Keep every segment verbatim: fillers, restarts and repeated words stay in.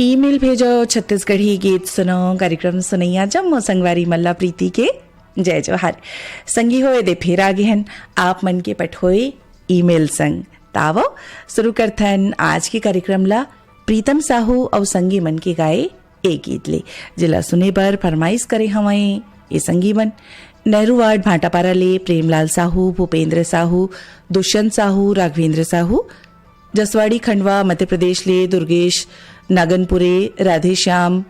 Email भेजो, छत्तीसगढ़ी गीत सुनो, कार्यक्रम सुनैया जम्मो संगवारी मन ला प्रीति के जय जोहार। संगी हो, एदे फेर आगे हन आप मन के पठोए ईमेल संग। त आवो, शुरू करथन आज के कार्यक्रम ला प्रीतम साहू अउ संगी मन के गाए ए गीत ले, जेला सुने बर फरमाइश करे हवंय ए संगी मन। नेहरू वार्ड भाटापारा ले प्रेमलाल साहू, भूपेंद्र साहू, दुष्यंत साहू, राघवेंद्र साहू, जसवाड़ी खंडवा मध्य प्रदेश ले दुर्गेश नागनपुरे, राधेश्याम,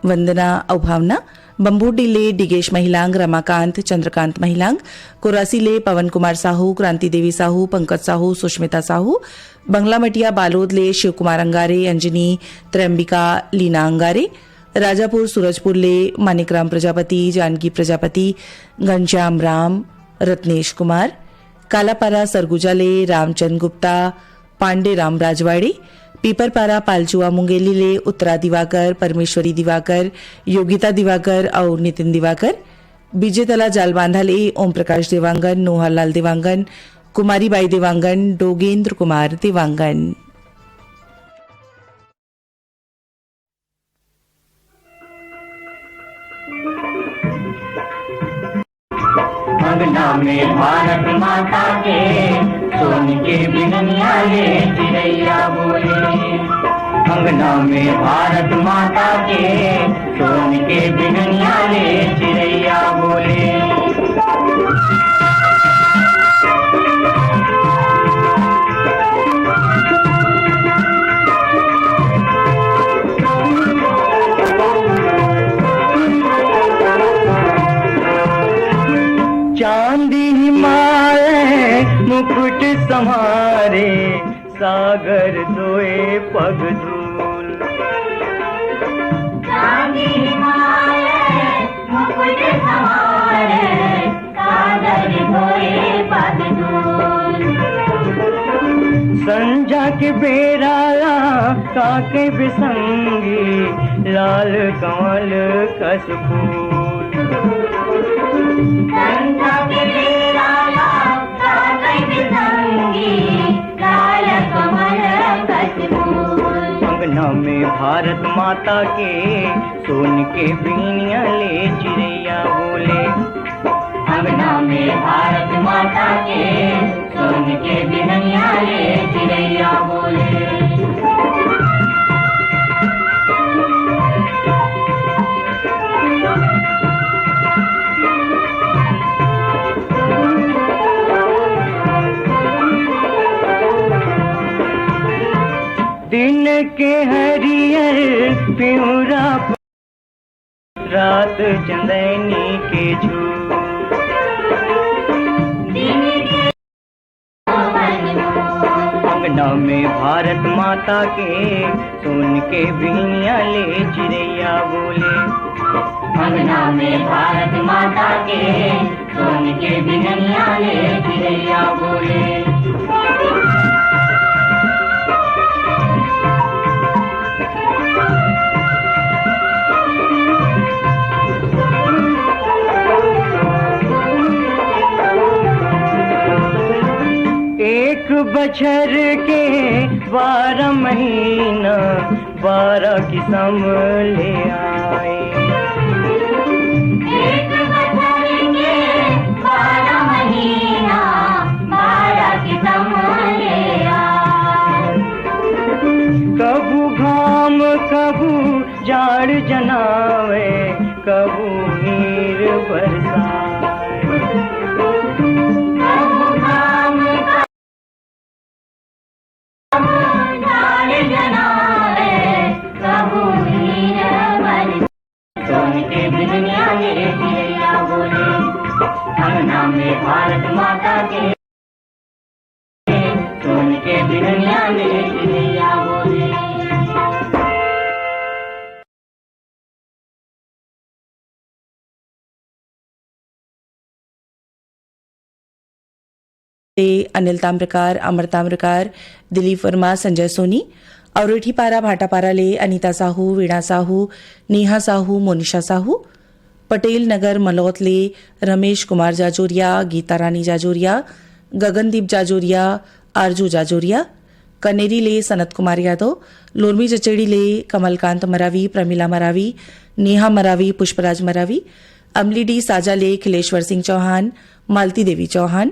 वंदना अउ भावना, बम्बूडी ले डिगेश महिलांग, रमाकांत, चंद्रकांत महिलांग, कोरासी ले पवन कुमार साहू, क्रांति देवी साहू, पंकज साहू, सुष्मिता साहू, बंगलामटिया बालोद ले शिव कुमार अंगारे, अंजनी, त्रयंबिका, लीना अंगारे, राजापुर सूरजपुर ले मानिकराम प्रजापति, जानकी प्रजापति, घनश्याम राम, रत्नेश कुमार, कालापारा सरगुजा ले रामचंद गुप्ता, पांडे राम राजवाड़ी, पीपरपारा पालचुआ मुंगेली ले उत्तरा दिवाकर, परमेश्वरी दिवाकर, योगिता दिवाकर अउ नितिन दिवाकर, बीजेतला जालबांधा ले ओम प्रकाश देवांगन, नोहर लाल देवांगन, कुमारी बाई देवांगन, डोगेंद्र कुमार देवांगन। अंगना में भारत माता के सोन के बिहनिया ले चिड़ैया बोले। अंगना में भारत माता के सोन के बिहनिया ले चिड़ैया बोले। चांदी हिमालय मुकुट संहारे, सागर धोए पग धूल। चांदी हिमालय मुकुट संहारे, सागर धोए पग धूल। संझा के बेरा ला काके बिसंगी, लाल कमल कस फूल। संझा के बेरा ला काके बिसंगी, लाल कमल कस फूल। अंगना में भारत माता के सोन के बीनिया ले चिड़ैया बोले। अंगना में भारत माता के सोन के बिहनिया ले चिड़ैया बोले। दिन के हरियर पिउरा, रात चंदैनी के झूठ। अंगना में भारत माता के सोन के बिहनिया ले चिड़ैया बोले। अंगना में भारत माता के सोन के बिहनिया ले चिड़ैया बोले। एक बछर के बारह महीना, बारह किसम ले आए। एक बछर के बारह महीना, बारह किसम ले आए। कभू घाम, कभू जाड़ जनावे, कभू नीर बरसाए। कभू घाम, कभू जाड़ जनावे, कभू नीर बरसाए। सोन के बिहनिया ले चिड़ैया बोले, अंगना में भारत माता के। सोन के बिहनिया ले चिड़ैया बोले। ते अनिल ताम्रकार, अमर ताम्रकार, दिलीप वर्मा, संजय सोनी, अउ रेठीपारा भाटापारा ले अनिता साहू, वीणा साहू, नेहा साहू, मोनिशा साहू, पटेल नगर मलौत ले रमेश कुमार जाजोरिया, गीता रानी जाजोरिया, गगनदीप जाजोरिया, आरजू जाजोरिया, कनेरी ले सनत कुमार यादव, लोरमी चचेड़ी ले कमलकांत मरावी, प्रमिला मरावी, नेहा मरावी, पुष्पराज मरावी, अमलीडीह साजा ले खिलेश्वर सिंह चौहान, मालती देवी चौहान,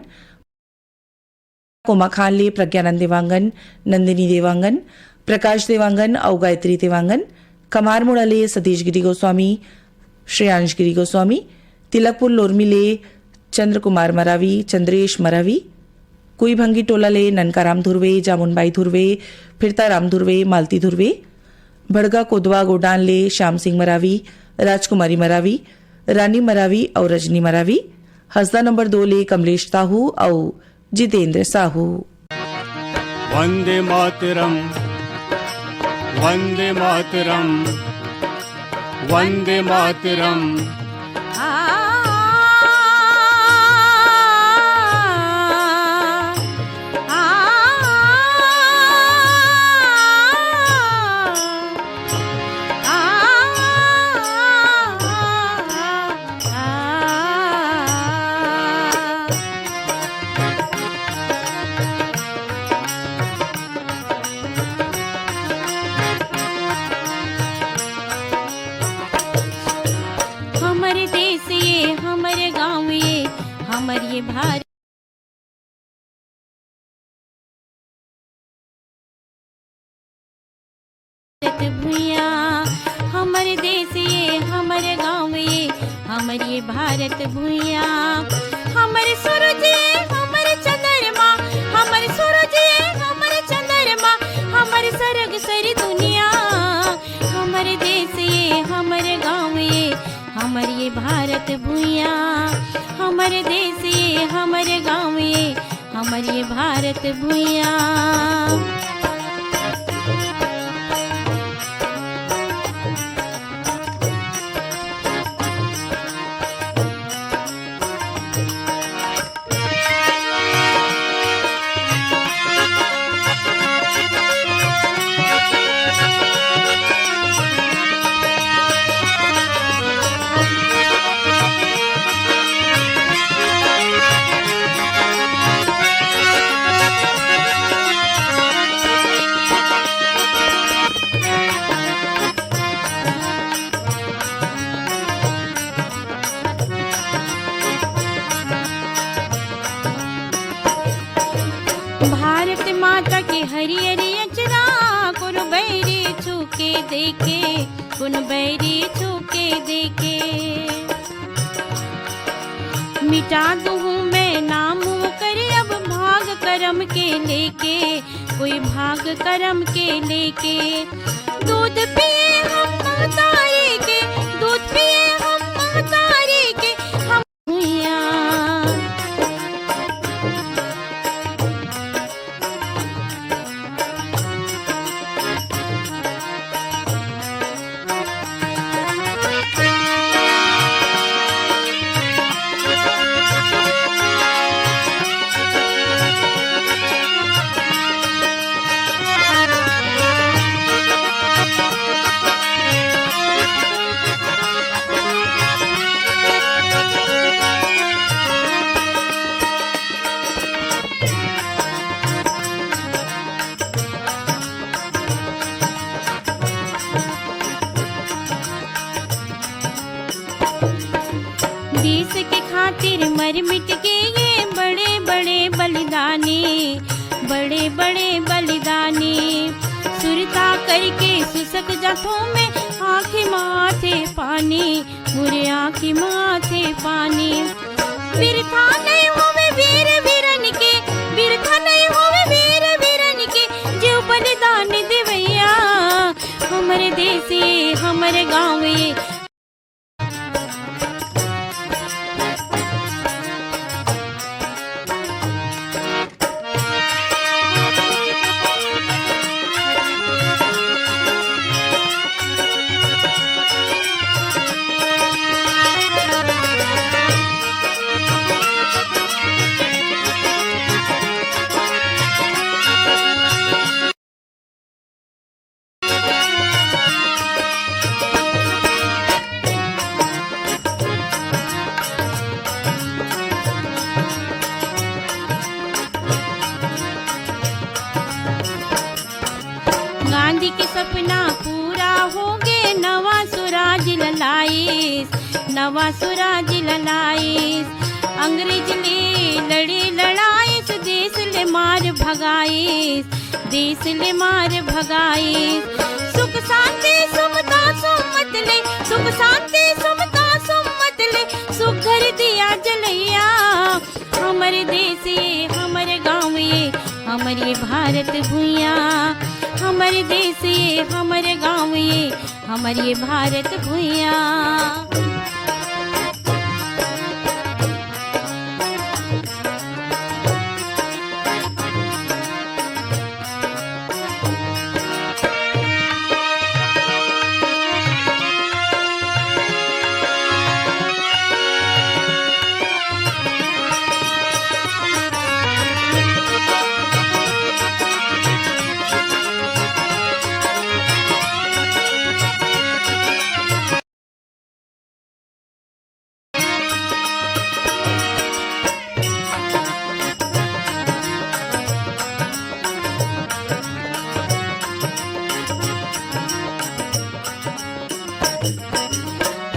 कोमाखान ले प्रज्ञानंद देवांगन, नंदिनी देवांगन, प्रकाश देवांगन अउ गायत्री देवांगन, कमारमुड़ा ले सतीश गिरी गोस्वामी, श्रेयांश गिरी गोस्वामी, तिलकपुर लोरमी ले चंद्र कुमार मरावी, चंद्रेश मरावी, कुईभंगी टोला ले ननकाराम धुर्वे, जामुनबाई धुर्वे, फिरताराम धुर्वे, मालती धुर्वे, भड़गा कोदवा गोडान ले श्याम सिंह मरावी, राजकुमारी मरावी, रानी मरावी अउ रजनी मरावी, हसदा नंबर दो ले कमलेश साहू अउ जितेंद्र साहू। वंदे मातरम, वंदे मातरम, वंदे मातरम। हमर देश ये, हमर गाँव ये, हमर ये भारत भुइया। हमर देश ये, हमर गाँव ये, हमर ये भारत भुइया। हमर सूरज ये, हमर चंद्रमा, हमर सूरज ये, हमर चंद्रमा, हमर सरग सरी दुनिया। हमर देश ये, हमर गाँव ये, हमर ये भारत भुइया। हमर देश ये, हमर गाँव ये, हमर ये भारत भुइया। भारत माता के हरियर अचरा, कोनो बैरी छू के देखे, कोनो बैरी छू के देखे। मिटा दूँ मैं नाम ओकर अब भाग करम के लेके, कोई भाग करम के लेके। दूध पिए हम महतारी के, दूध पिए हम महतारी के, हम भुइया। देश के खातिर मर मिट के ये बड़े बड़े बलिदानी, बड़े बड़े बलिदानी। सुरता करके सुसक जाथों में आँखी माथे पानी, मोरे आँखी माथे पानी। बिरथा नहीं होवे वीर वीरन के, बिरथा नहीं होवे वीर वीरन के, जो बलिदान देवैया। हमर देश ये, हमर गाँव ये। सपना पूरा होगे, नवा सुराज ललाइस, नवा सुराज ललाइस। अंग्रेज ले लड़े लड़ाइस, देश ले मार भगाइस, देश ले मार भगाइस। सुख शांति सुमता सुमत ले, सुख शांति सुमता सुमत ले, सुघर दिया जलैया। हमर देश ये हमर गाँव ये, हमर ये भारत भुइयाँ। हमर देश ये हमर गाँव ये, हमर ये भारत भुइयाँ।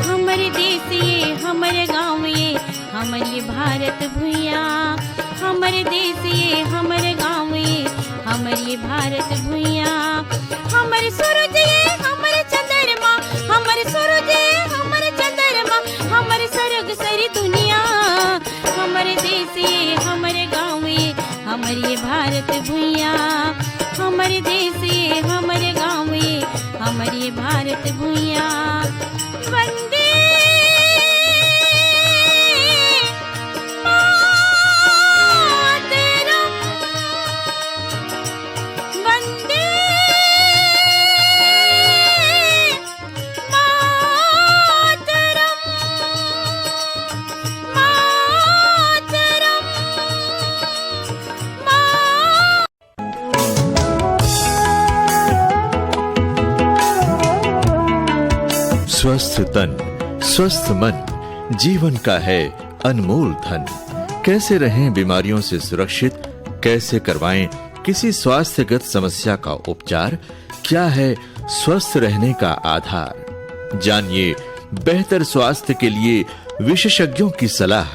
हमर देश ये हमर गाँव ये, हमर ये भारत भुइयाँ। हमर देश ये हमर गाँव ये, हमर ये भारत भुइयाँ। हमर सूरज ये हमर चंद्रमा, हमर सूरज ये हमर चंद्रमा, हमर सरग सरी दुनिया। हमर देश ये हमर गाँव ये, हमर ये भारत भुइयाँ। हमर देश ये हमर गाँव ये, हमर ये भारत भुइयाँ। वंदे मातरम, वंदे मातरम, मातरम, मा- स्वस्थ तन, स्वस्थ मन जीवन का है अनमोल धन। कैसे रहें बीमारियों से सुरक्षित, कैसे करवाएं किसी स्वास्थ्यगत समस्या का उपचार, क्या है स्वस्थ रहने का आधार, जानिए बेहतर स्वास्थ्य के लिए विशेषज्ञों की सलाह।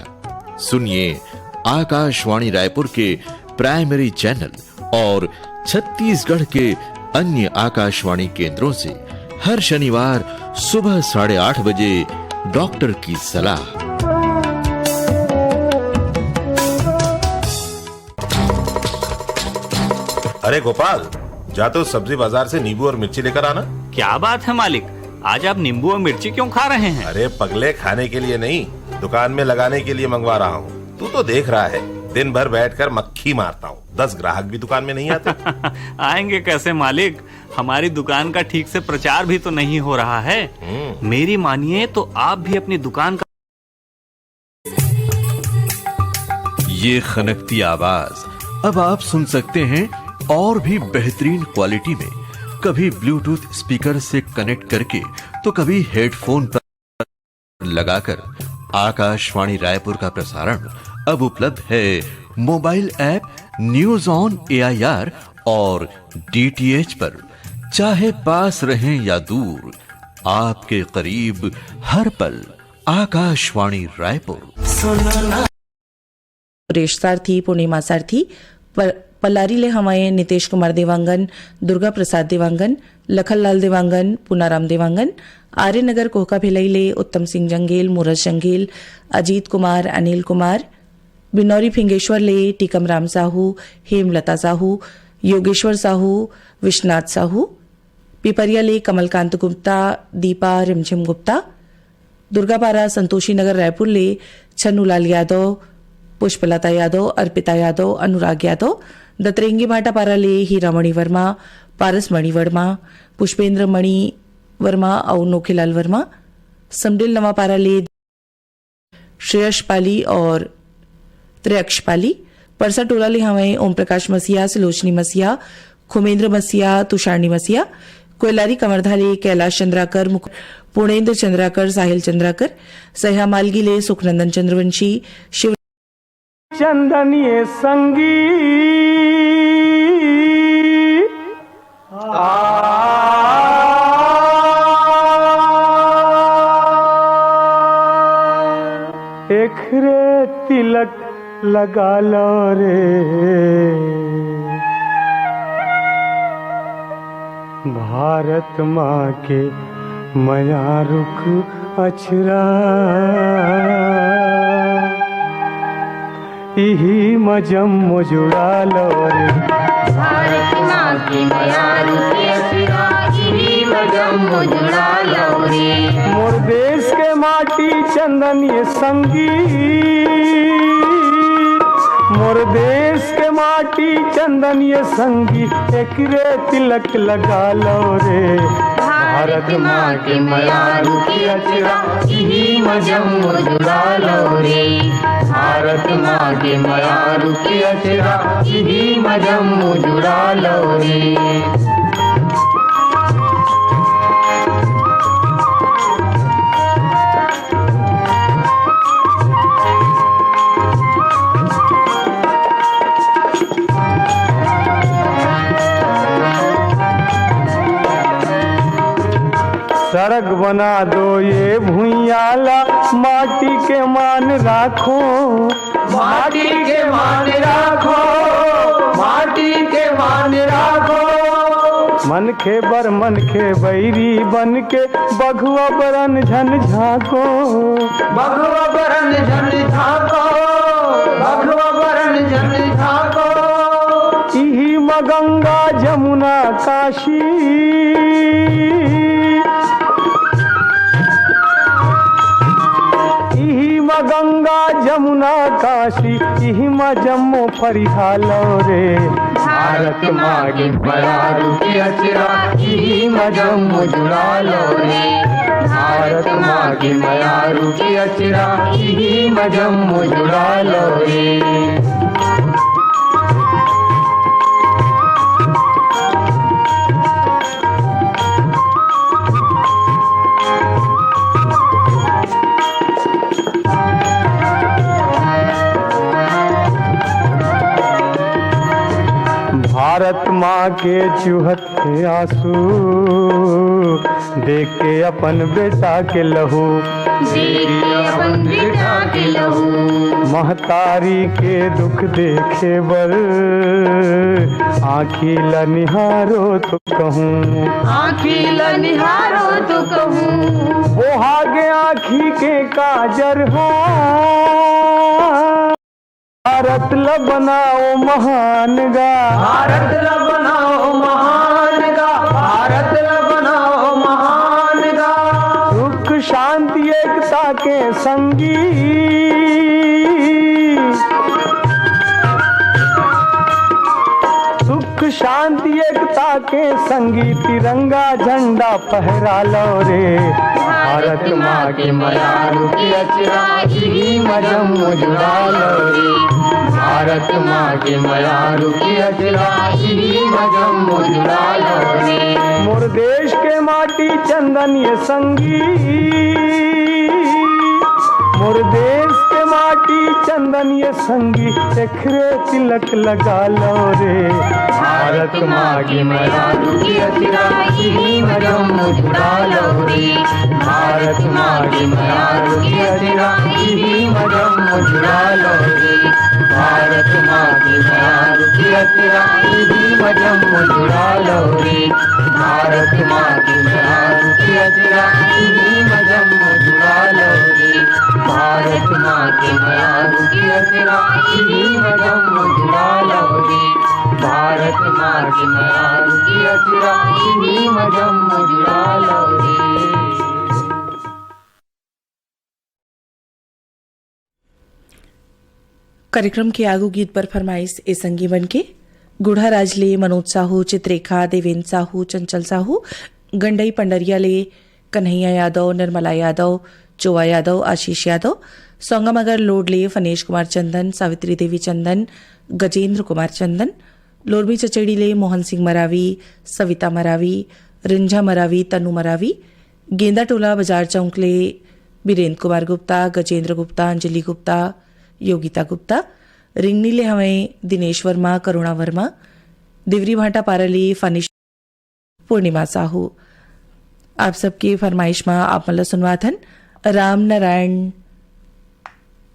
सुनिए आकाशवाणी रायपुर के प्राइमरी चैनल और छत्तीसगढ़ के अन्य आकाशवाणी केंद्रों से हर शनिवार सुबह साढ़े आठ बजे डॉक्टर की सलाह। अरे गोपाल, जा तो सब्जी बाजार से नींबू और मिर्ची लेकर आना। क्या बात है मालिक, आज आप नींबू और मिर्ची क्यों खा रहे हैं? अरे पगले, खाने के लिए नहीं, दुकान में लगाने के लिए मंगवा रहा हूँ। तू तो देख रहा है, दिन भर बैठकर मक्खी मारता हूँ, दस ग्राहक भी दुकान में नहीं आते। आएंगे कैसे मालिक, हमारी दुकान का ठीक से प्रचार भी तो नहीं हो रहा है। हम्म। मेरी मानिए तो आप भी अपनी दुकान का ये खनकती आवाज अब आप सुन सकते हैं और भी बेहतरीन क्वालिटी में। कभी ब्लूटूथ स्पीकर से कनेक्ट करके, तो कभी हेडफोन पर लगाकर। आकाशवाणी रायपुर का प्रसारण अब उपलब्ध है mobile app news on AIR और डीटीएच पर। चाहे पास रहें या दूर, आपके करीब हर पल आकाशवाणी रायपुर। सुरेश सारथी, पूर्णिमा सारथी, प-, पलारी ले हवंय नितेश कुमार देवांगन, दुर्गा प्रसाद देवांगन, लखनलाल देवांगन, पुनाराम देवांगन, आर्य नगर कोहका भिलाई ले उत्तम सिंह जंगेल, मूरज जंगेल, अजीत कुमार, अनिल कुमार, बिनौरी फिंगेश्वर ले टीकम राम साहू, हेमलता साहू, योगेश्वर साहू, विश्वनाथ साहू, पिपरिया ले कमलकांत गुप्ता, दीपा रिमझिम गुप्ता, दुर्गापारा संतोषी नगर रायपुर ले छन्नूलाल यादव, पुष्पलता यादव, अर्पिता यादव, अनुराग यादव, दतरेंगी भाटापारा ले हीरामणि वर्मा, पारसमणि वर्मा, पुष्पेंद्र मणि वर्मा अउ नोखेलाल वर्मा, समडिल नवापारा ले श्रेयस पाली और त्रेयक्ष पाली, परसा टोला ले हवंय ओम प्रकाश मसीहा, सुलोचनी मसीहा, खुमेंद्र मसीहा, तुषारनी मसीहा, कोयलारी कवर्धा ले कैलाश चंद्राकर, मुक-, पूर्णेंद्र चंद्राकर, साहिल चंद्राकर, सह्यामालगी ले सुखनंदन चंद्रवंशी, शिव चंदनिये संगी आ एखरे तिलक लगा लो रे, भारत माँ के मया रुख अचरा, इही म जम्मो जुड़ा लो रे। भारत माँ के मया रुख अचरा, इही म जम्मो जुड़ा लो रे। मोर देश के माटी चंदन ये संगी, मोर देश के माटी चंदन ये संगी, एकरे तिलक लगा लो रे। भारत माँ के मया रुख अचरा, इही म जम्मो जुड़ा लो रे। भारत माँ के मया रुख अचरा, इही म जम्मो जुड़ा लो रे। सड़क बना दो ये भुइयां ला, माटी के मान राखो। माटी के मान राखो, माटी के मान राखो। मनखे बर मनखे बैरी बन के, बघवा बरन झन झांको। बघवा बरन झन झांको, बघवा बरन झन झांको। इही म गंगा जमुना काशी, इही म गंगा जमुना काशी, इही म जम्मो फरिहा लो रे। भारत माँ के मया रुख अचरा, इही म जम्मो जुड़ा लो रे। भारत माँ के मया रुख अचरा, इही म जम्मो जुड़ा लो रे। भारत माँ के चुहत आंसू, देख के अपन बेटा के लहू। देख के अपन बेटा के लहू। महतारी के दुख देखे बर, आँखी ल निहारो तो कहूँ। आँखी ल निहारो तो कहूँ। बोहा गे आँखी के काजर हा। भारत ल बनाओ महान गा। भारत ल बनाओ महान गा। भारत ल बनाओ महान गा। सुख शांति एकता के संगी। सुख शांति एकता के संगी, तिरंगा झंडा फहरा लो रे। भारत माँ के मया रुख अचरा, इही म जम्मो जुड़ा लो रे। भारत माँ के मया रुख अचरा, इही म जम्मो जुड़ा लो रे। मोर देश के माटी चंदन ये संगी, मोर देश के माटी चंदन ये संगी, एकरे तिलक लगा लो रे। भारत माँ के मया रुख अचरा, इही म जम्मो जुड़ा लो रे। भारत माँ के मया रुख अचरा, इही म जम्मो जुड़ा लो रे। भारत माँ के मया रुख अचरा, इही म जम्मो जुड़ा लो रे। भारत माँ के मया रुख अचरा, इही म जम्मो जुड़ा लो रे। भारत माँ के मया रुख अचरा, इही म जम्मो जुड़ा लो रे। भारत माँ के मया रुख अचरा, इही म जम्मो जुड़ा लो रे। कार्यक्रम के आगू गीत पर फरमाइश ए संगी मन के, गुढ़ा राज ले मनोज साहू, चित्रेखा, देवेंद्र साहू, चंचल साहू, गंडई पंडरिया ले कन्हैया यादव, निर्मला यादव, चोवा यादव, आशीष यादव, सोंगामगर लोड ले फनेश कुमार चंदन, सावित्री देवी चंदन, गजेंद्र कुमार चंदन, लोरमी चचेड़ी ले मोहन सिंह मरावी, सविता मरावी, रिंझा मरावी, तनु मरावी, गेंदा टोला बाजार चौक ले बीरेंद्र कुमार गुप्ता, गजेंद्र गुप्ता, अंजलि गुप्ता, योगिता गुप्ता, रिंगनी ले हवंय दिनेश वर्मा, करुणा वर्मा, देवरी भांटा पारा ले फनिश पूर्णिमा साहू। आप सबके फरमाइश मा आप मन ल सुनवाथन राम नारायण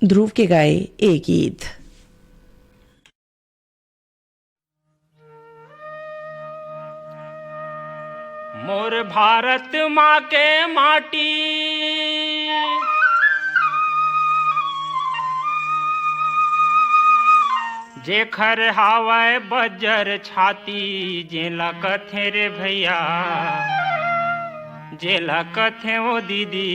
ध्रुव के गाए ए गीत। मोर भारत माँ के माटी, जेखर हावय बज्जर छाती, जेला कथे रे भैया, जेला कथे ओ दीदी,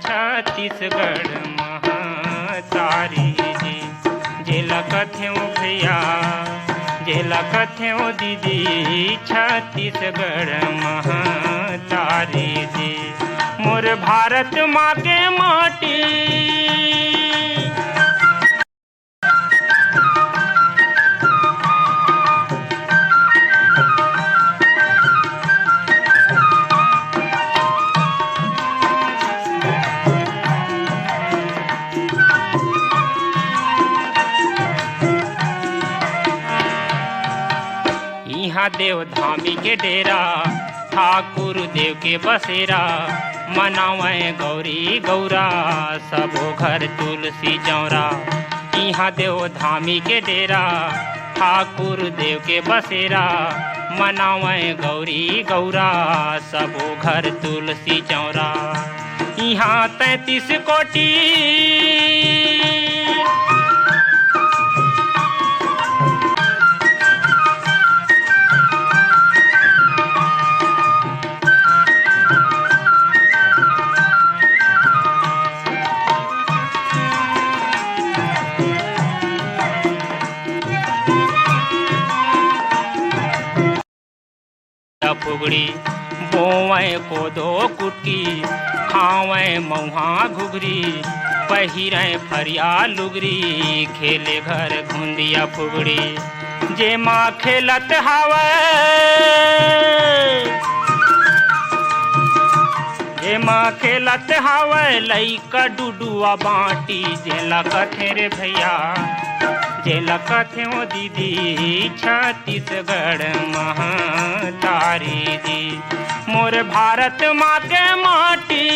छत्तीसगढ़ महतारी जी। जेला कथे ओ भैया, जेला कथे ओ दीदी, छत्तीसगढ़ महतारी जी। मोर भारत माँ के माटी। इहाँ देव धामी के डेरा, ठाकुर देव के बसेरा, मनावय गौरी गौरा, सबो घर तुलसी चौरा। इहाँ देव धामी के डेरा, ठाकुर देव के बसेरा, मनावय गौरी गौरा, सबो घर तुलसी चौरा। इहाँ तैंतीस कोटि फुगड़ी, बोवय कोदो कुटकी, खावय मउहा घुघरी, पहिरय फरिया लुगरी, खेले घर घुंदिया फुगड़ी। जेमा खेलत हावय, जेमा खेलत हावय लइका डुडुआ बांटी, जेला कथे रे भैया, जेला कथे ओ दीदी, छत्तीसगढ़ महतारी जी। मोर भारत माँ के माटी।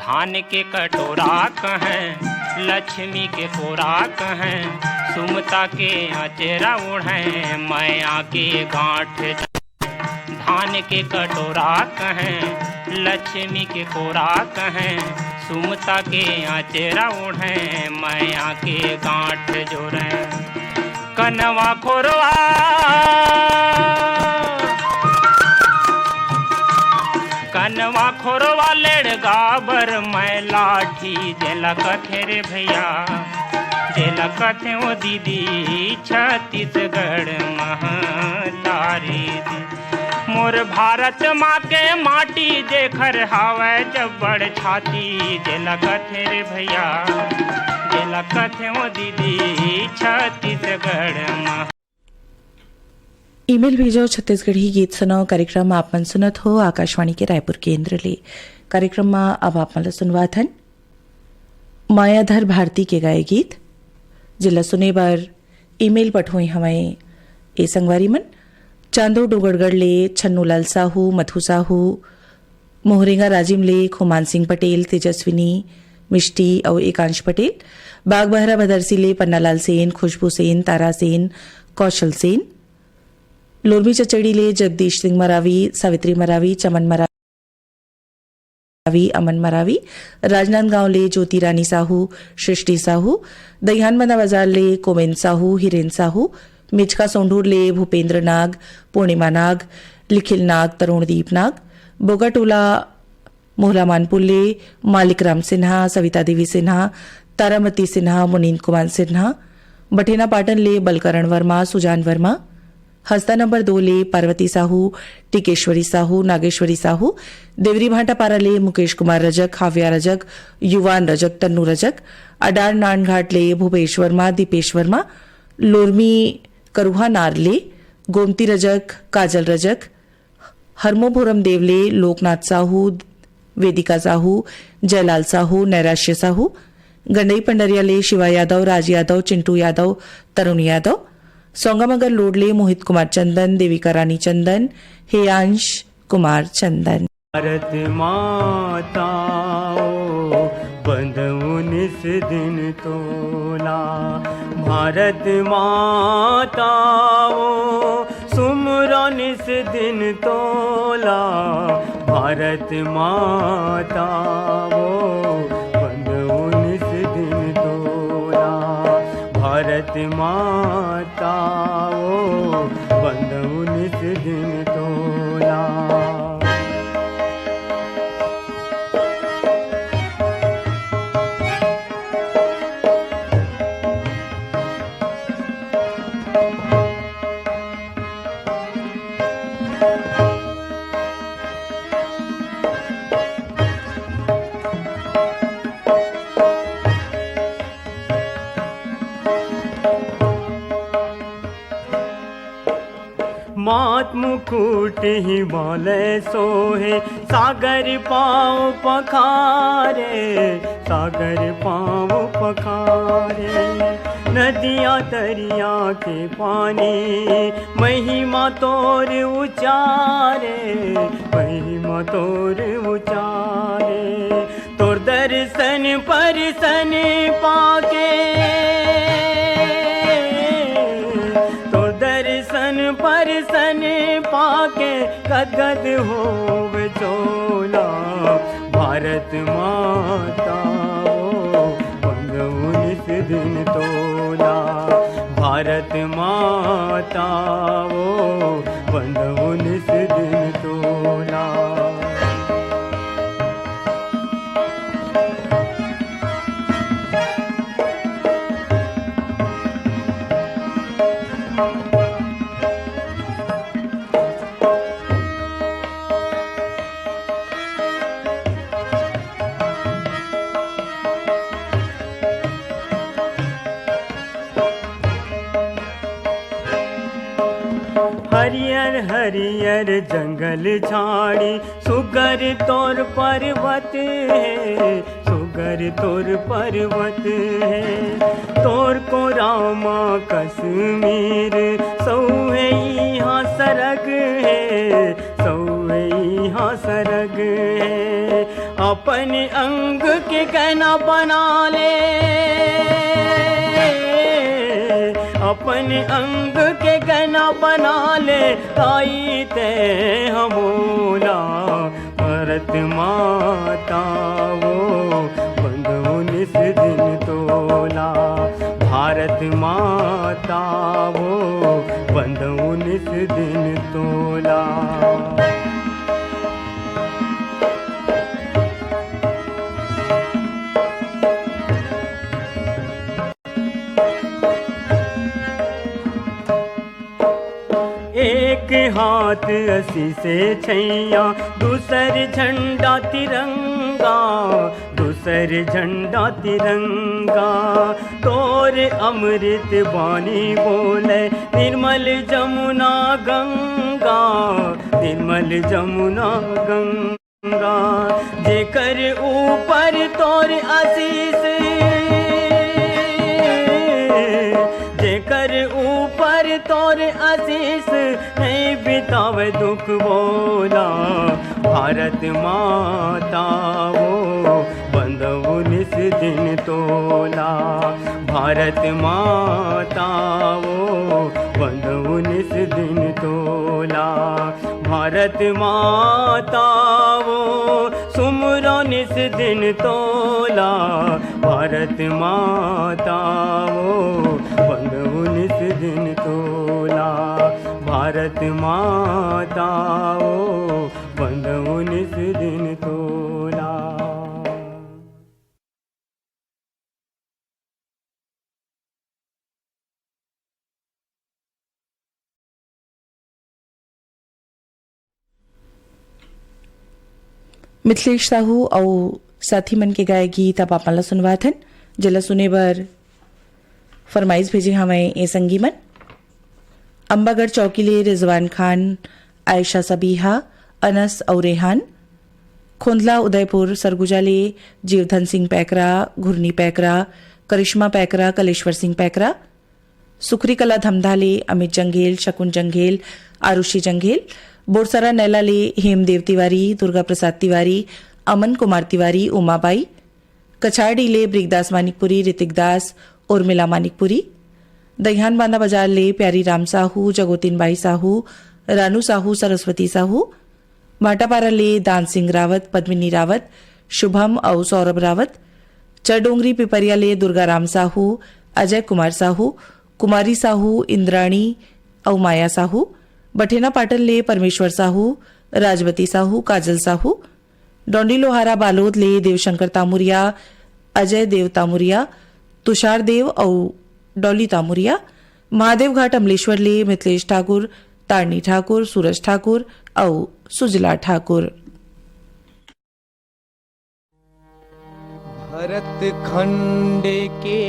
धान के कटोरा कहैं, लक्ष्मी के कोरा कहैं, सुमता के अचेरा ओढ़ैं, मया के गांठ। धान के कटोरा कहैं, लक्ष्मी के कोरा कहैं, सुमता के अचेरा ओढ़ैं, मया के गांठ जोरैं। कनवा खोरवा, कनवा खोरवा लेड़गा बर मैं लाठी, जेला कथे रे भैया, जेला कथे ओ दीदी, छत्तीसगढ़ महतारी जी। मोर भारत माँ के माटी, जेखर हावय जब्बड़ छाती, जेला कथे रे भैया, जेला कथे ओ दीदी, छत्तीसगढ़ महा। ईमेल भेजो, छत्तीसगढ़ी गीत सुनाओ कार्यक्रम आप मन सुनत हो आकाशवाणी के रायपुर केंद्र ले। कार्यक्रम म अब आप मन ल सुनवाथन मायाधर भारती के गाए गीत, जेला सुने बर ईमेल पठोई हवय ए संगवारी मन। चांदो डोंगरगढ़ ले छन्नूलाल साहू, मधु साहू, मोहरेंगा राजिम ले खुमान सिंह पटेल, तेजस्विनी मिष्टी अउ एकांश पटेल, बागबहरा भदरसी ले पन्नालाल सेन, खुशबू सेन, तारा सेन, कौशल सेन, लोरमी चचड़ी ले जगदीश सिंह मरावी, सावित्री मरावी, चमन मरावी, अमन मरावी, राजनांदगांव ले ज्योति रानी साहू, सृष्टि साहू, दईहान बंदा बाजार ले कोमेन साहू, हिरेन साहू, मिचका सोंढूर ले भूपेंद्र नाग, पूर्णिमा नाग, लिखिल नाग, तरुणदीप नाग, बोगाटोला मोहला मानपुर ले मालिक राम सिन्हा, सविता देवी सिन्हा, तारामती सिन्हा, मुनींद कुमार सिन्हा, बठेना पाटन ले बलकरण वर्मा, सुजान वर्मा, हस्ता नंबर दो ले पार्वती साहू, टिकेश्वरी साहू, नागेश्वरी साहू, देवरी भाटापारा ले मुकेश कुमार रजक, हाव्या रजक, युवान रजक, तन्नू रजक, अडार नानघाट ले भूपेश वर्मा, दीपेश वर्मा, लोरमी करुहा नार ले गोमती रजक, काजल रजक, हरमोभोरम देव ले लोकनाथ साहू, वेदिका साहू, जयलाल साहू, नैराश्य साहू, गंडई पंडरिया ले शिवा यादव, राज यादव, चिंटू यादव, तरुण यादव, सोंगामगर लोड ले मोहित कुमार चंदन, देविका रानी चंदन, हेयांश कुमार चंदन। भारत माता ओ, बंदउ निस दिन तोला। भारत माता ओ, सुमरउ निस दिन तोला। भारत माता ओ, बंदउ निस दिन तोला। भारत माता ओ, बंदउ निस दिन तोला। मात मुकुट हिमालय सोहे, सागर पाँव पखारे, सागर पाँव पखारे। नदिया तरिया के पानी, महिमा तोर उचारे, महिमा तोर उचारे। तोर दर्शन परसन पाके, तोर दर्शन परसन पाके, गदगद होवे चोला। भारत माता ओ, बंदउ निस दिन तोला। भारत माता ओ, बंदउ निस दिन तोला। हरियर हरियर जंगल झाड़ी, सुघर तोर पर्वत हे, सुघर तोर पर्वत हे। तोर कोरा म कश्मीर, सउहे इहाँ सरग हे, सउहे इहाँ सरग हे। अपन अंग के गहना बना ले, अपन अंग के गहना बना ले, ताई ते हमोला। भारत माता ओ, बंदउ निस दिन तोला। भारत माता ओ, बंदउ निस दिन तोला। एक हाथ असीसे छैया, दूसर झंडा तिरंगा, दूसर झंडा तिरंगा। तोर अमृत बानी बोले, निर्मल जमुना गंगा, निर्मल जमुना गंगा। जेकर ऊपर तोर आशीष, जेकर ऊपर तोर आशीष, नहीं बितावे दुख बोला। भारत माता ओ, बंदउ निस दिन तोला। भारत माता ओ, बंदउ निस दिन तोला। भारत माता ओ, सुमरउ निस दिन तोला। भारत माता ओ, बंदउ निस दिन तोला। भारत माता ओ, बंदउ निस दिन तोला। मिथिलेश साहू अउ साथी मन के गाए गीत अब आप मन ला सुनवात हन, जेला सुने बर फरमाइश भेजे हवंय ए संगी मन। अम्बागढ़ चौकी ले रिजवान खान, आयशा सबीहा, अनस अउ रेहान। खोंदला उदयपुर सरगुजा ले जीवधन सिंह पैकरा, घुरनी पैकरा, करिश्मा पैकरा, कलेश्वर सिंह पैकरा। सुखरी कला धमधा ले अमित जंघेल, शकुन जंघेल, आरुषि जंघेल। बोरसरा नैला ले हेमदेव तिवारी, दुर्गा प्रसाद तिवारी, अमन कुमार तिवारी, उमाबाई। कछारडी ले ब्रिगदास मानिकपुरी, ऋतिक दास, उर्मिला मानिकपुरी। दईहान बांधा बाजार ले प्यारी राम साहू, जगोतिन बाई साहू, रानू साहू, सरस्वती साहू। भाटापारा ले दान सिंह रावत, पद्मिनी रावत, शुभम अउ सौरभ रावत। चरडोंगरी पिपरिया ले दुर्गा राम साहू, अजय कुमार साहू, कुमारी साहू, इंद्राणी अउ माया साहू। बठेना पाटन ले परमेश्वर साहू, राजवती साहू, काजल साहू। डोंडी लोहारा बालोद ले देवशंकर तामुरिया, अजय देव तामुरिया, तुषार देव अउ डॉली तामुरिया। महादेव घाट अमलेश्वर ले मिथिलेश ठाकुर, तारणी ठाकुर, सूरज ठाकुर अउ सुजला ठाकुर। भरत खंड के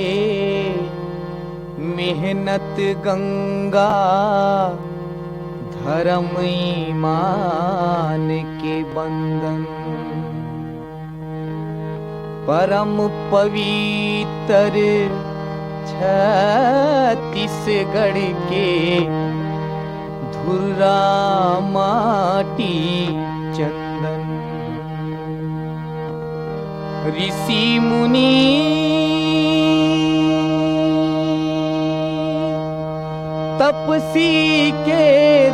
मेहनत गंगा, धर्म ईमान के बंधन। परम पवित्र छत्तीसगढ़ के धुर्रा माटी चंदन। ऋषि मुनि तपसी के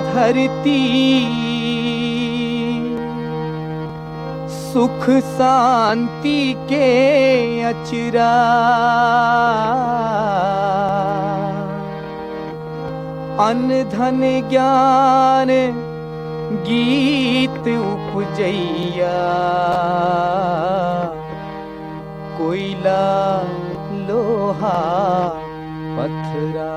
धरती, सुख शांति के अचरा। अन्न धन ज्ञान गीत उपजैया, कोइला लोहा पथरा।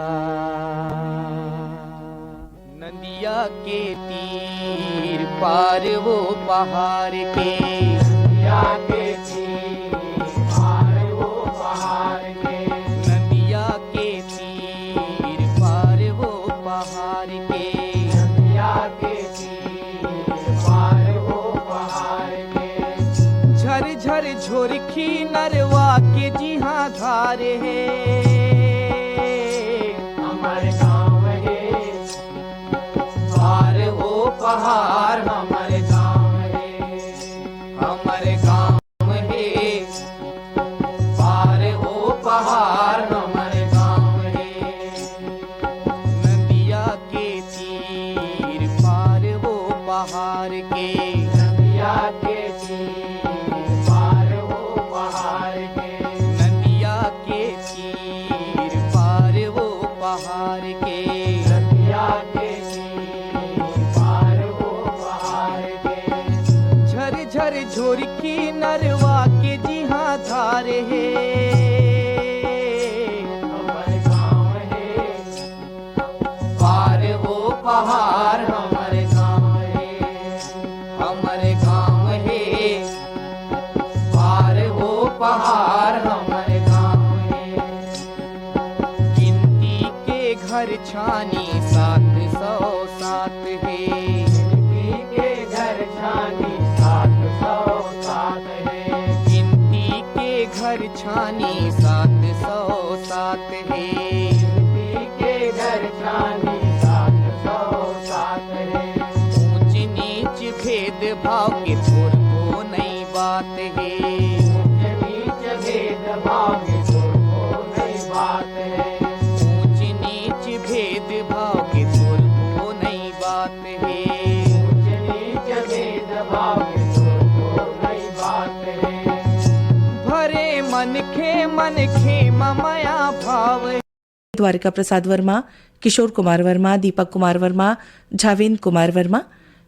नदिया के तीर पार वो पहाड़ के, नदिया के तीर पार वो पहाड़ के, नदिया के तीर पार वो पहाड़ के, नदिया के तीर पार वो पहाड़ के। झर झर झोरखी नरवा के जिहाँ धार हे, हमर गाँव हे। पार वो पहाड़ हमर गाँव हे, हमर गाँव हे। पार वो पहाड़ हमर गाँव हे। नदिया के तीर पार वो पहाड़ के, नदिया के तीर पार वो पहाड़ के, नदिया के तीर पार वो पहाड़ के, नदिया के तीर पार वो पहाड़ के। झर झर झोरखी नरवा के जिहाँ धार हे, हमर गाँव हे। पार वो पहाड़ हमर गाँव हे, हमर गाँव हे। पार वो पहाड़ हमर गाँव हे। गिनती के घर छानी सात सौ सात हे। गिनती के घर छानी सात सौ सात हे। गिनती के घर छानी सात सौ सात हे। गिनती के घर छानी सात सौ सात हे। ऊंच नीच भेदभाव के थोरको नई बात हे। ऊंच नीच भेदभाव के थोरको नई बात हे। ऊंच नीच भेदभाव के थोरको नई बात हे। ऊंच नीच भेदभाव के थोरको नई बात हे। भरे मनखे मनखे म मया भाव हे। द्वारिका प्रसाद वर्मा, किशोर कुमार वर्मा, दीपक कुमार वर्मा, झावेंद्र कुमार वर्मा।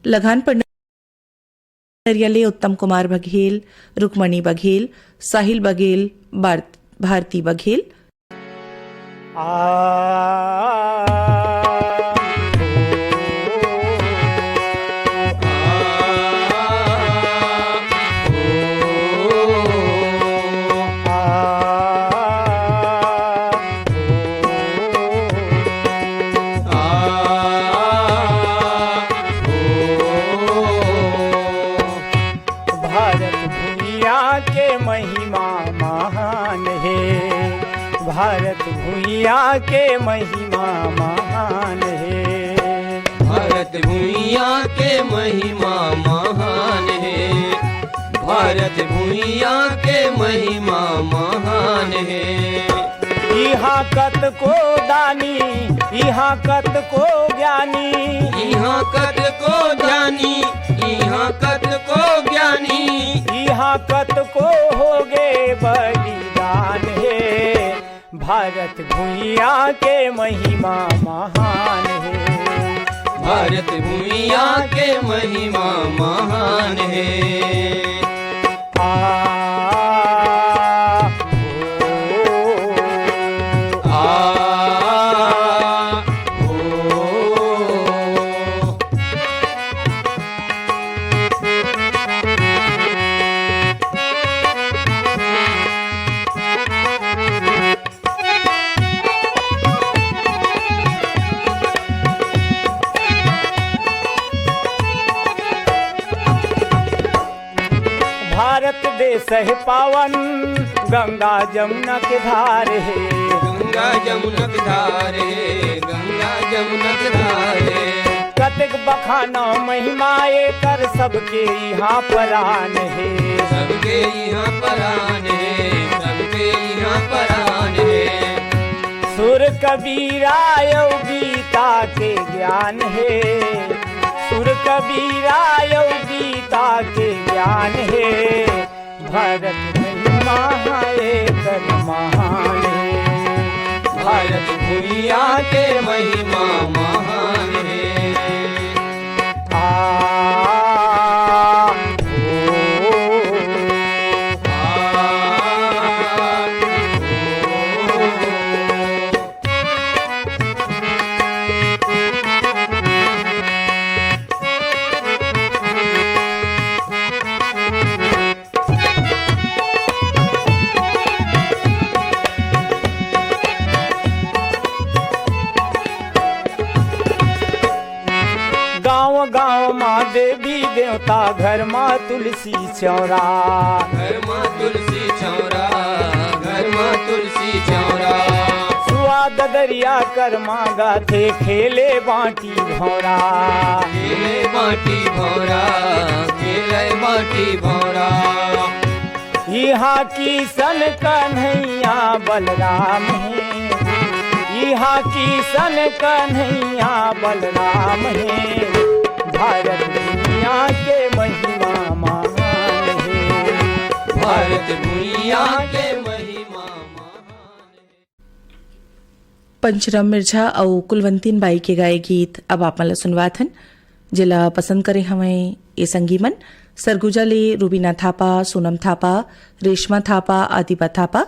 लखान पंडरिया ले उत्तम कुमार बघेल, रुक्मणी बघेल, साहिल बघेल, बार-, भारती बघेल। भुइयां के महिमा महान हे। भारत भुइयां के महिमा महान हे। भारत भुइयां के महिमा महान हे। इहां कतको दानी, इहां कतको ज्ञानी। इहां कतको ज्ञानी, इहां कतको ज्ञानी। इहां कतको होगे बलिदान हे। भारत भुइयां के महिमा महान हे। भारत भुइयां के महिमा महान हे। आ, ओ, आ, ओ। भारत देश हे पावन, गंगा जमुना के धार हे। गंगा जमुना के धार हे, गंगा जमुना के धार हे। कतेक बखाना महिमा एकर, सबके इहां परान हे। सबके इहां परान हे, सबके इहां परान हे। सुर कबीरा अउ गीता के ज्ञान हे। सुर कबीरा अउ गीता के ज्ञान हे। भारत महिमा एकर महान हे। भारत भुइयां के महिमा महान हे। आ, ओ, आ, ओ। गांव गांव मा देवी देवता, घर मा तुलसी चौरा। घर मा तुलसी चौरा, घर मा तुलसी चौरा। सुआ ददरिया करमा गाथे, खेले बांटी भौरा। खेले बांटी भौरा, खेले बांटी भौरा। इहां किसन कन्हैया बलराम हे। इहां किसन कन्हैया बलराम हे। भारत दुनिया के महिमा महान हे। भारत दुनिया के महिमा महान हे। पंचराम मिर्झा अउ कुलवंतीन बाई के गाए गीत अब आप मन ल सुनवात हन, जेला पसंद करे हवंय ए संगी मन, सरगुजा ले रूबीना थापा, सोनम थापा, रेशमा थापा, आदिबा थापा,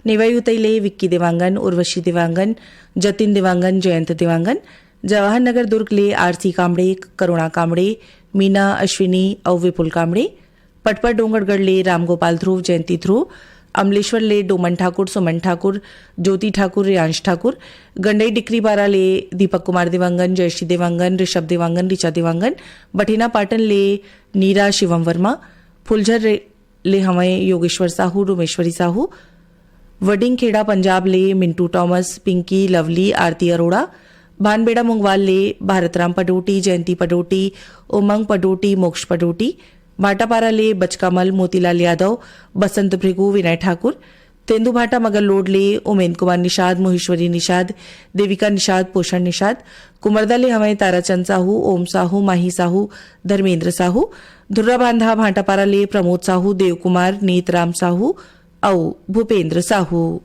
नेवाई उतई ले विक्की देवांगन, उर्वशी देवांगन, जतिन देवांगन, जयंत देवांगन, जवाहर नगर दुर्ग ले आरती कामड़े, करुणा कामड़े, मीना, अश्विनी अउ विपुल कामड़े, पटपट डोंगरगढ़ ले रामगोपाल ध्रुव, जयंती ध्रुव, अमलेश्वर ले डोमन ठाकुर, सुमन ठाकुर, ज्योति ठाकुर, रियांश ठाकुर, गंडई डिकरी बारा ले दीपक कुमार देवांगन, जयश्री देवांगन, ऋषभ देवांगन, ऋचा देवांगन, बठेना पाटन ले नीरा शिवम वर्मा, फुलझर रे-, ले हवंय योगेश्वर साहू, डोमेश्वरी साहू, वडिंग खेड़ा पंजाब ले मिंटू टॉमस, पिंकी, लवली, आरती अरोड़ा, भानबेड़ा मुंगवाल ले भारतराम पडोटी, जयंती पडोटी, उमंग पडोटी, मोक्ष पडोटी, भाटापारा ले बचकामल, मोतीलाल यादव, बसंत भृगु, विनय ठाकुर, तेंदूभाटा मगरलोड ले उमेंद कुमार निषाद, मोहेश्वरी निषाद, देविका निषाद, पोषण निषाद, कुमरदा ले हवंय ताराचंद साहू, ओम साहू, माही साहू, धर्मेंद्र साहू, धुर्रा बांधा भाटापारा ले प्रमोद साहू, देव कुमार, नीत राम साहू अउ भूपेंद्र साहू।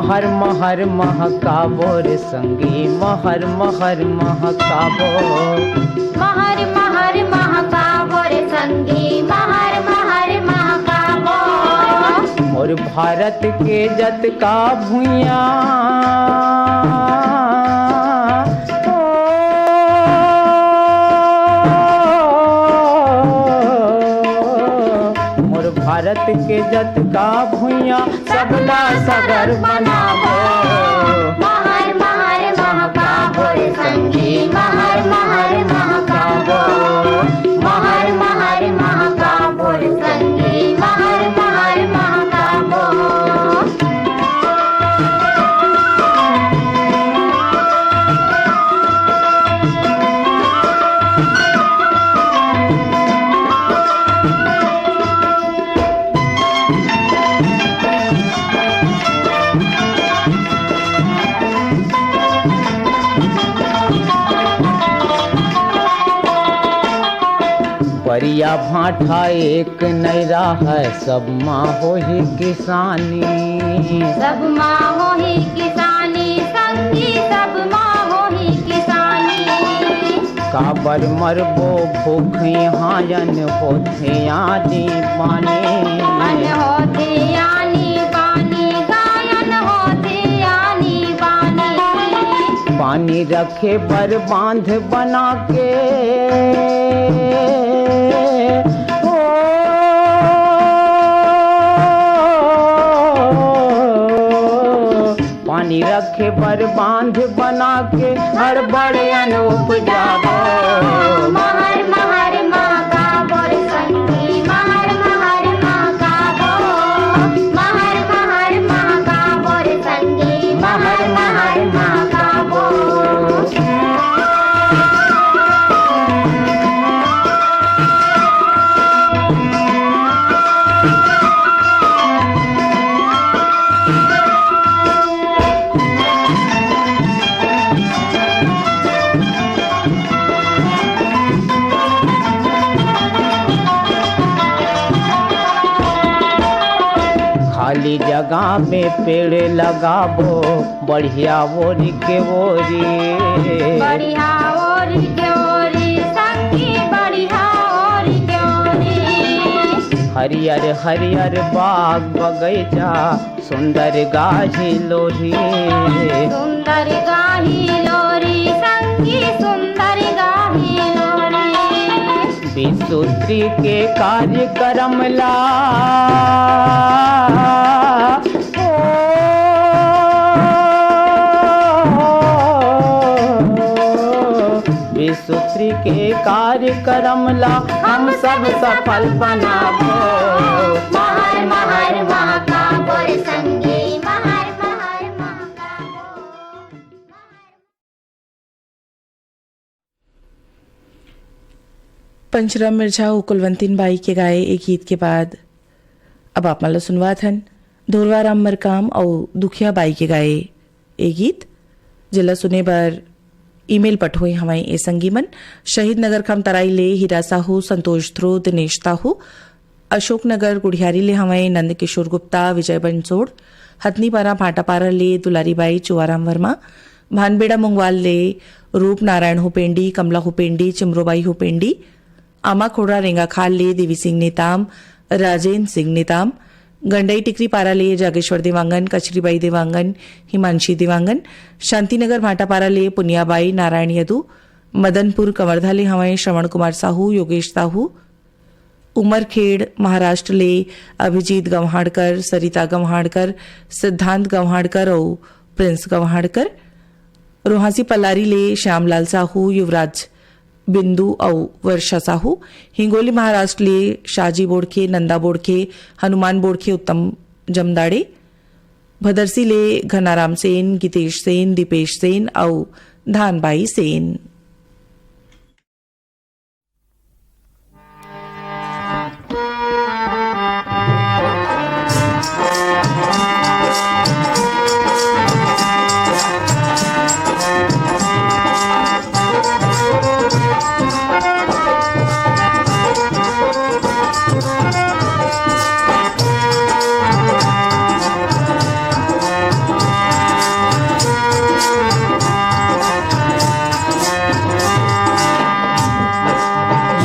महर महर महकाबो रे संगी, महर महर महकाबो। महर महर महकाबो रे संगी, महर महर महकाबो। मोर भारत के जतका भुइयां, के जतका भुइयां, सबला सगर बनाबो। महर महर महकाबो रे संगी, महर महर महकाबो। महर महर महकाबो रे संगी, महर महर महकाबो। परिया भांठा एक नइ राहय, सब मा होही किसानी। सब मा होही किसानी, संगी सब मा होही किसानी। काबर मरबो भूख इहाँ, अन होथे आनी बानी। अन होथे आनी बानी, गा अन होथे आनी बानी। पानी रखे बर बांध बना के, ओ, पानी रखे बर बांध बना के, हड़बड़ अन उपजाबो। महर महर महकाबो रे संगी, महर महर महकाबो। महर महर महकाबो रे संगी, महर महर महकाबो। खाली जगह में पेड़ लगाबो, बढ़िया ओरी के ओरी। बढ़िया ओरी के ओरी, संगी बढ़िया ओरी के ओरी। हरियर हरियर बाग बगैचा, सुंदर गाही लोरी। सुंदर गाही लोरी, संगी सुंदर गाही लोरी। बिसुत्री के कार्यक्रम ला, ओ, बिसुत्री के कार्यक्रम ला हम सब सफल बनाबो। महर महर महकाबो रे संगी, महर महर महकाबो। पंचराम मिर्झा अउ कुलवंतीन बाई के गाए ए गीत के बाद अब आप मन ल सुनवात हन धुरवा राम मरकाम अउ दुखिया बाई के गाए ए गीत, जेला सुने बर ईमेल पठोए हवंय ए संगी मन। शहीद नगर खमतराई ले हीरा साहू, संतोष ध्रुव, दिनेश साहू, अशोक नगर गुढ़ियारी ले हवंय नंद किशोर गुप्ता, विजय बंसोड़, हथनीपारा भाटापारा ले दुलारी बाई, चुआराम वर्मा, भानबेड़ा मुंगवाल ले रूप नारायण हुपेंडी, कमला हुपेंडी, चिमरोबाई हुपेंडी, आमाखोड़ा रेंगाखाल ले देवी सिंह नेताम, राजेंद्र सिंह नेताम, गंडई टिकरी पारा ले जागेश्वर देवांगन, कचरीबाई देवांगन, हिमांशी देवांगन, शांतिनगर भाटापारा ले पुनियाबाई, नारायण यदु, मदनपुर कवर्धा ले हवंय श्रवण कुमार साहू, योगेश साहू, उमरखेड़ महाराष्ट्र ले अभिजीत गंव्हाड़कर, सरिता गंव्हाड़कर, सिद्धांत गंव्हाड़कर अउ प्रिंस गंव्हाड़कर, रोहासी पलारी ले श्यामलाल साहू, युवराज बिंदु अउ वर्षा साहू, हिंगोली महाराष्ट्र ले शाजी बोड़खे, नंदा बोड़खे, हनुमान बोड़खे, उत्तम जमदाड़े, भदरसी ले घनाराम सेन, गीतेश सेन, दीपेश सेन अउ धानबाई सेन।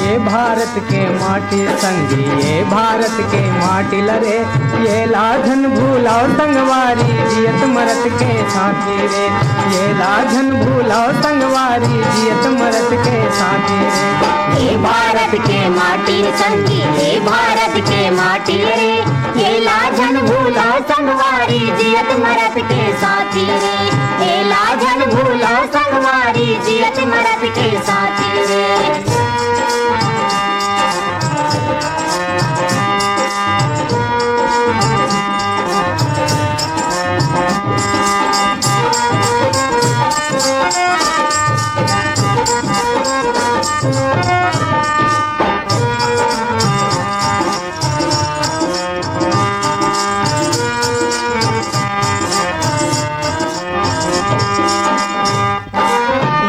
ये भारत के माटी संगी, ये भारत के माटी लरे, ये ला झन भूलाओ संगवारी, जियत मरत के साथी रे, ये ला झन भूलाओ संगवारी, जियत मरत के साथी रे। हे भारत के माटी रे संगी, हे भारत के माटी रे, झन भूलो संगवारी जियत मरत के साथी रे, एला झन भूलो संगवारी जियत मरत के साथी रे।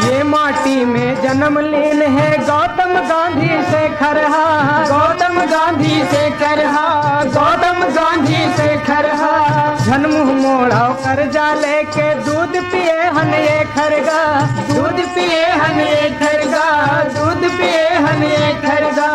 ये माटी में जन्म लीन हे गौतम गांधी शेखर हा, गौतम गांधी शेखर हा, गौतम गांधी शेखर हा। झन मुंह मोड़ो कर्जा लेके दूध पिए हन ये खरगा, दूध पिए हन ये खरगा, दूध पिए हन ये खरगा।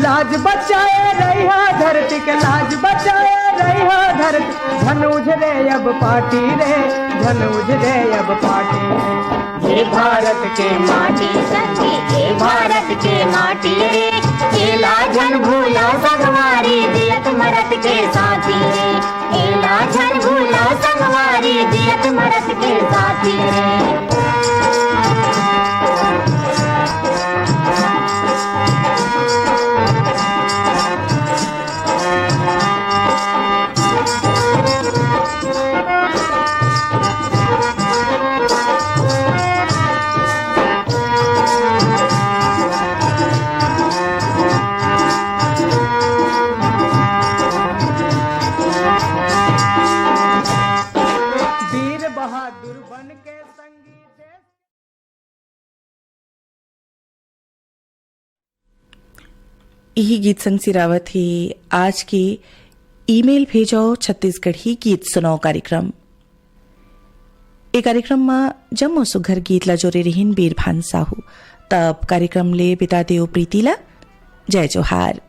लाज बचाए रहिहा धरती के, लाज बचाए रहिहा धरती। झन उझरे अब पाटी रे, झन उझरे अब पाटी रे। हे भारत के माटी संगी, हे भारत के माटी रे, एला झन भूलो संगवारी जियत मरत के साथी रे, एला झन भूलो संगवारी जियत मरत के साथी रे। वीर बहादुर बन के संगी देश। इही गीत संग सिरावत हे आज के ईमेल भेजो छत्तीसगढ़ी गीत सुनाओ कार्यक्रम। ए कार्यक्रम म जम्मो सुघर गीत ला जोरे रिहिन बीरभान साहू। तब कार्यक्रम ले बिदा देव प्रीति ला। जय जोहार।